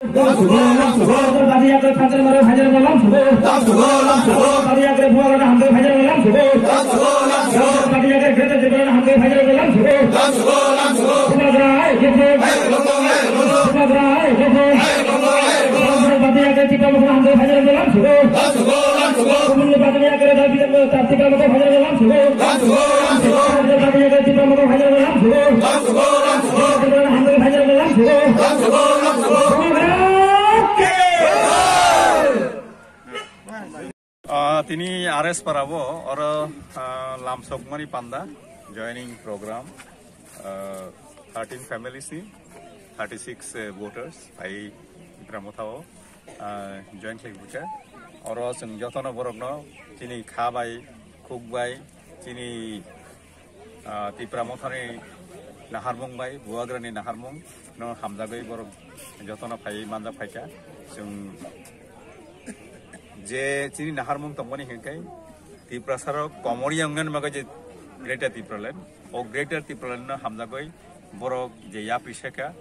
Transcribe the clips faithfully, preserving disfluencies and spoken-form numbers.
Lamsugo, lamsugo. Badi yakre Thanchal Maro Phaijak Lamsugo. Lamsugo, lamsugo. Badi yakre Bubagra Hamjak Phaijak Lamsugo. Lamsugo, lamsugo. Badi yakre Greater Tipraland Hamjak Phaijak Lamsugo. Lamsugo, lamsugo. Bubagra hai Greater. Hai Lamsugo, hai Lamsugo. Bubagra hai Greater. Hai Lamsugo, hai Lamsugo. Badi yakre Tipra Motha Hamjak Phaijak Lamsugo. Lamsugo, lamsugo. Badi yakre Tipra Motha Phaijak Lamsugo. Lamsugo, lamsugo. Badi yakre Tipra Motha Phaijak Lamsugo. Lamsugo, lamsugo. Tipra Hamjak Phaijak Lamsugo. Lamsugo, lamsugo. Bubagra. Ah, tini R S Para bo oro, ah, lamsokmani panda joining program, ah, thirteen families ni thirty six, eh, voters ai Tipra Motha o, ah, join khlai bucha. Oro chwng jotono borokno chini kha bai, khuk bai, chini, ah, Tipra Mothani naharmung bai, Bubagrani naharmung no hamjagwi borok jotono phaiwi manjak phaikha. Chwng je chini naharmung tongmani hinkhe Tiprasarok komorya wngnani bagwi je Greater Tipraland, o Greater Tipraland no hamjagwi borok je yapri saikha,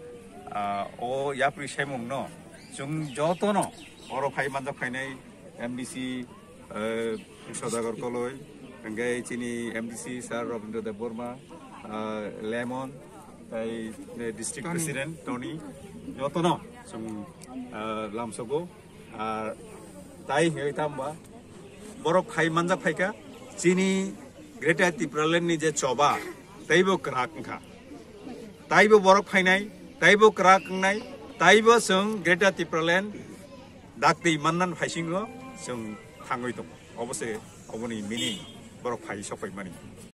ah, o yapri saimung no chwng jotono oro phai manjak phainai M D C, eh, Sodagar Koloi, hingke chini M D C sir Robindra Debbarma, ah, Lemon, tai, eh, district president Tony, jotono chwng, ah, lamsogo. Ar tai hingke tamba borok phai manjak phaikha chini Greater Tipraland ni je choba teibo kwrak wngkha. Taibo borok phainai, taibo kwrak wngnai, taibo chwng Greater Tipraland daktwi mannan phaisingo chwng thangwi tongo. Obo se oboni meaning borok phai sokphaimani.